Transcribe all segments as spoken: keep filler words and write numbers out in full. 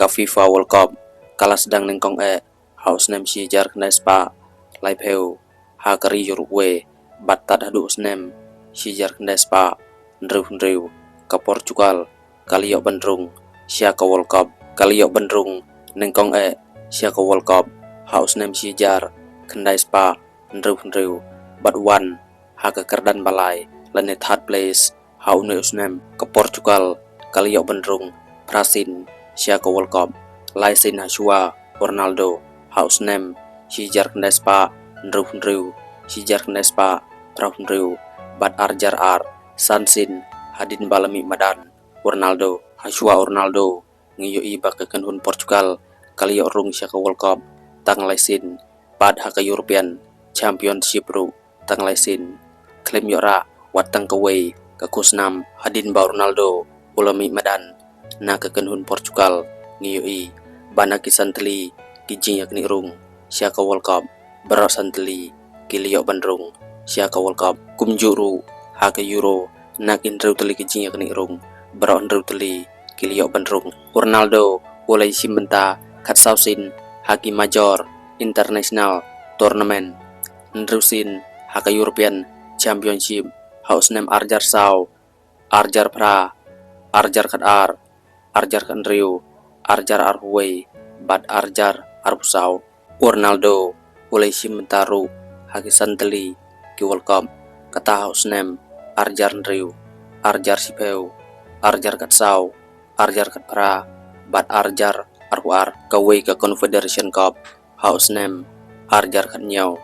FIFA World Cup ka la sdang nyngkong eh ha u snem shi hajar khyndai spah laiphew ha ka ri Uruguay, bad tad haduh u snem shi hajar khyndai spah hynriew hynriew ka Portugal ka la ïoh ban rung sha ka World Cup. Ka la ïoh ban rung nyngkong eh sha ka World Cup ha u snem shi hajar khyndai spah hynriew hynriew bad wan ha ka kyrdan ba lai lane third place ha une u snem. Ka Portugal ka la ïoh ban rung phra sien sha ka World Cup, lai sien ha shuwa u Ronaldo ha u snem shi hajar khyndai spah hynriew hynriew, shi hajar khyndai spah phra hynriew bad ar hajar ar, san sien hadien ba la mih madan u Ronaldo. Ha shuwa u Ronaldo ngi ïohi ba ka kynhun Portugal ka la ïoh rung sha ka World Cup tang lai sien, bad ha ka European Championship ruh tang lai sien. Khlem ïoh rah wat tang kawei ka khusnam hadien ba u Ronaldo u la mih madan na ka kynhun Portugal. Ngi ïohi ba na ki san tylli ki jingïaknieh rung sha ka World Cup, baroh san tylli ki la ïoh ban rung sha ka World Cup. Kumjuh ruh ha ka Euro, na ki hynriew tylli ki jingïaknieh rung, baroh hynriew tylli ki la ïoh ban rung. U Ronaldo u la ïashim bynta khatsaw sien ha ki major international tournament, hynriew sien ha ka European Championship ha u snem ar hajar saw, ar hajar phra, ar hajar khatar, ar hajar khathynriew, ar hajar arphew wei bad ar hajar arphew saw. U Ronaldo u la ïashim bynta ruh ha ki san tylli ki World Cup, kata ha u snem ar hajar hynriew, ar hajar shiphew, ar hajar khatsaw, ar hajar khatphra bad ar hajar arphew ar. Kawei ka Confederation Cup ha u snem ar hajar khathynñiew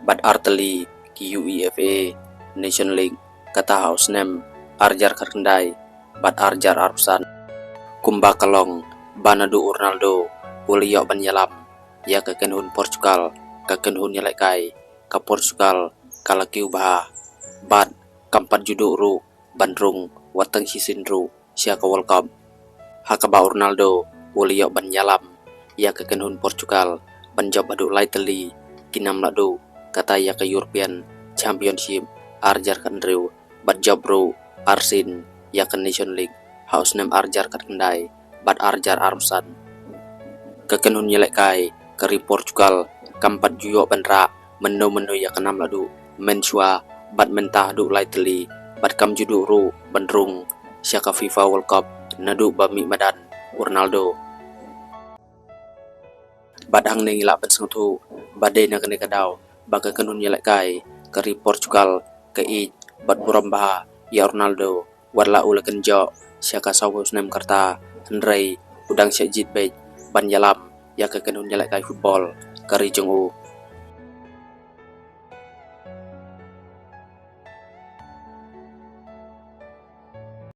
bad ar tylli ki UEFA Nation League, kata ha u snem ar hajar khatkhyndai bad ar hajar arphew san. Kumba ka long ba naduh u Ronaldo u la ïoh ban ïalam ïa ka kynhun Portugal, ka kynhun ïalehkai ka Portugal ka la kiew bha, bad kam pat ju duh ruh ban rung wat tang shisien ruh sha ka World Cup. Ha kaba u Ronaldo u la ïoh ban ïalam ïa ka kynhun Portugal ban jop haduh lai tylli ki nam lahduh, kata ïa ka European Championship ar hajar khathynriew, bad jop ruh arsien ïa ka Nation League ha u snem ar hajar khatkhyndai bad ar hajar arphew san. Ka kynhun ïalehkai ka ri Portugal kam pat ju ïoh ban rah mynno mynno ïa ka nam lahduh mynshuwa bad mynta haduh lai tylli, bad kam ju duh ruh ban rung sha ka FIFA World Cup naduh ba mih madan u Ronaldo. Bad hangne ngi lah ban sngewthuh ba dei na kane ka daw ba ka kynhun ïalehkai ka ri Portugal ka ïeit bad burom bha ïa u Ronaldo, wat la u la kynjoh sha ka sawphew snem ka rta, hynrei u dang shah jied beit ban ïalam ïa ka kynhun ïalehkai football ka ri jong u.